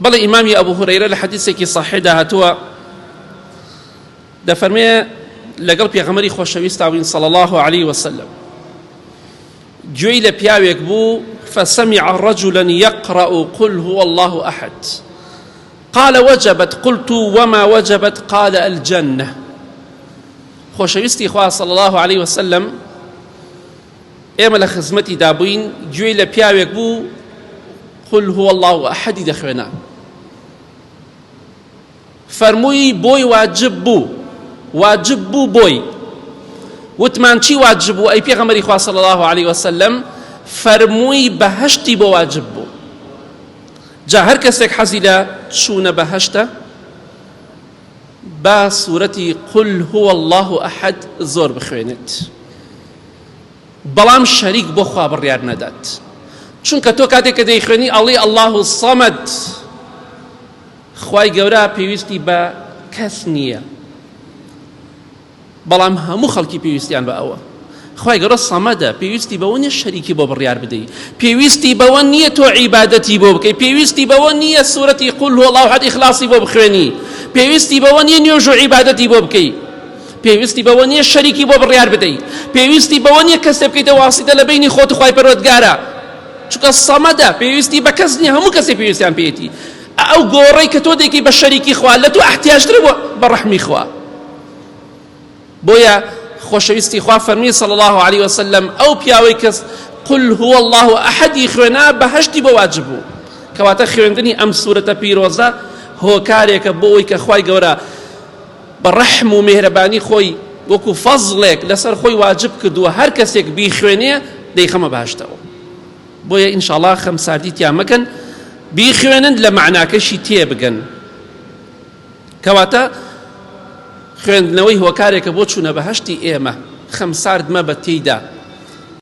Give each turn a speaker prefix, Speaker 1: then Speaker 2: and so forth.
Speaker 1: بەڵێ ئیمامی ئەبو هورەیرە لە حەدیسێکی صحیحدا هاتووە دەفەرمێ لەگەڵ پێغەمبەری خۆشەویستا بووین صلی الله علیه وسلم گوێی لە پیاوێک بوو فسمع رجلا يقرأ قل هو الله أحد قال وجبت قلت وما وجبت قال الجنة خۆشەویستی خوا صلی الله عليه وسلم ئێمە لە خزمەتی دابووین گوێی لە پیاوێک بوو قل هو الله احدی دەخوێنا فەرمووی بۆی واجب بوو واجب بوو بۆی وتمان چی واجب بوو ئەی پێغەمبەری خوا صلی الله علیه وسلم فەرمووی بەهەشتی بۆ واجب بوو جا هەر کەسێک حەزی لە چوونە بەهەشتە با سورەتی قل هو الله احد زۆر بخوێنێت بەڵام شەریک بۆ خوا بڕیار نەدات چونکە تۆ کاتێک کە دەیخوێنی ئەڵی الله الصمد خوای گەورە پێویستی بە کەس نییە بەڵام هەموو خەڵکی پێویستیان بە ئەوە خوای گەورە سەمەدە پێویستی بەوە نییە شەریکی بۆ بڕیار بدەی پێویستی بەوە نییە تۆ عیبادەتی بۆ بکەی پێویستی بەوە نییە سورەتی قل هو الله احد ئیخلاصی بۆ بخوێنی پێویستی بەوە نییە نوێژ و عیبادەتی بۆ بکەی پێویستی بەوە نییە شەریکی بۆ بڕیار بدەی پێویستی بەوە نییە کەسێ بکەیتە واسیتە لە بینی خۆت و خوای پەروەردگارە چونکە سەمەدە پێویستی بە کەس نییە هەموو کەسێ پێویستیان پێیەتی ئەو گۆڕەی کە تۆ دەیکەی بە شەریکی خوا لە تۆ احتیاجترە بۆ بە ڕەحمی خوا بۆیە خۆشەویستی خوا فەرمی صلی الله علیه وسلم ئەو پیاوەی کەس قل هو الله احد خوێنا بەهەشتی بۆ واجب بوو کەواتە خوێندنی ئەم سورەتە پیرۆزە هۆکارێکە بۆ ئەوەی کە خوای گەورە بە ڕەحم و میهرەبانی خۆی وەکو فەزڵێک لەسەر خۆی واجب کردووە هەر کەسێک بیخوێنێ دەیخەمە بەهەشتەوە بۆیە ئینشاڵا خەمساردی تیا مەکەن بیخوێنن لە مەعناکەشی تێبگەن کەواتە خوێندنەوەی هۆکارێکە بۆ چوونە بەهەشتی ئێمە خەمسارد مەبە تێیدا.